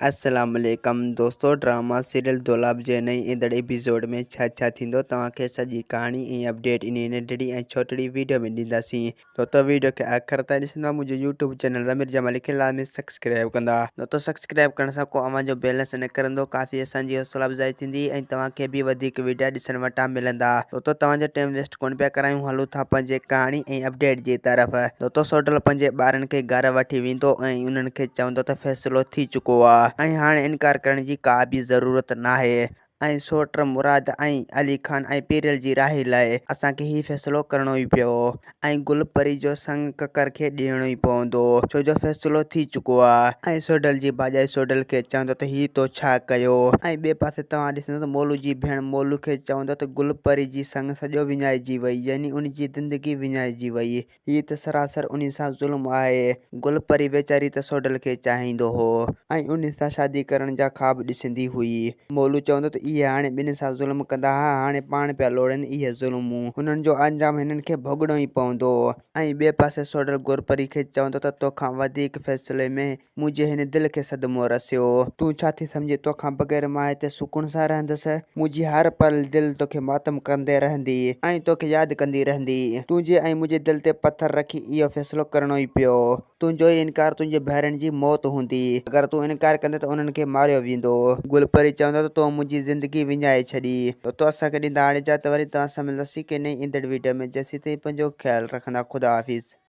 السلام عليڪم دوستو ڊراما سيريل دولاب جي نئين ايندڙ ايپيسوڊ ۾ ڇا ڇا ٿيندو توهان کي سڄي ڪهاڻي ۽ اپڊيٽ انهي ننڍڙي ۽ ڇوٽڙي ويڊيو ۾ ڏينداسين دوستو ويڊيو کي آخر تائين ڏسندا منهنجو يوٽيوب چينل ضمير جمالي کي لازمي سبسڪرائب ڪندا دوستو سبسڪرائب ڪرڻ سان ڪو اوهان جو بيلنس نه ڪرندو ڪافي اسان جي حوصلا افزائي ٿيندي ۽ توهان کي به وڌيڪ ويڊيا ڏسڻ وٽان ملندا دوستو توهان جو ٽيم ويسٽ ڪونه پيا ڪرايون هلون ٿا پنهنجي ڪهاڻي ۽ اپڊيٽ جي طرف. دوتو سوڍل پنهنجي ٻارن کي گهر وٺي ويندو ۽ انهن کي چوندو ته فيصلو ٿي چڪو آ ۽ هاڻي انڪار ڪرڻ جي ڪا به ضرورت ناهي ۽ سوٽ مراد ۽ علي خان ۽ پيرل جي راهي لاء اسان کي هي فيصلو ڪرڻو ئي پيو ۽ گل پري جو سڱ ڪڪر کي ڏيڻو ئي پوندو ڇو جو فيصلو ٿي چڪو آ ۽ سوڍل جي ڀاڄائي سوڍل کي چوندو ته هي تو ڇا ڪيو ۽ ٻئي پاسي توهان ڏسندو ته مولو جي ڀيڻ مولو کي چوندو ته گل پري جي سڱ سڄو وڃائجي وئي يعني ان جي زندگي وڃائجي وئي. هي ته سراسر انهي سان ظلم آهي. گل پري ويچاري ته سوڍل کي چاهيندو هو ۽ انهي سان شادي ڪرڻ جا خواب ڏسندي هئي. مولو چوندو ته اهي هاڻي ٻنهي سان ظلم ڪندا ها هاڻي پاڻ پيا لوڙين اهي ظلمون. هنن جو انجام هنن کي ڀوڳڻو ئي پوندو. ۽ ٻئي پاسي سوڍل گل پري کي چوندو ته توکان وڌيڪ فيصلي ۾ منهنجي هن دل کي صدمو رسيو. تون ڇا ٿي سمجهين توکان بغير مان هتي سڪون سان رهندس؟ منهنجي هر پل دل توکي ماتم ڪندي رهندي ۽ توکي ياد ڪندي رهندي. تنهنجي ۽ منهنجي دل تي پٿر رکي اهو فيصلو ڪرڻو ئي پيو. تنهنجو ئي انڪار تنهنجي ڀائرن جي موت هوندي. اگر تون انڪار ڪندين ته انهن کي ماريو ويندو. گل پري چوندو ته تو منهنجي زندگي وڃائي ڇڏي. تو اسان کي ڏيندا هاڻي اجازت وري توهان سان ملنداسين ڪنهن نئين ايندڙ ويڊيو ۾ جيسين تائين پنهنجو خيال رکندا خدا حافظ.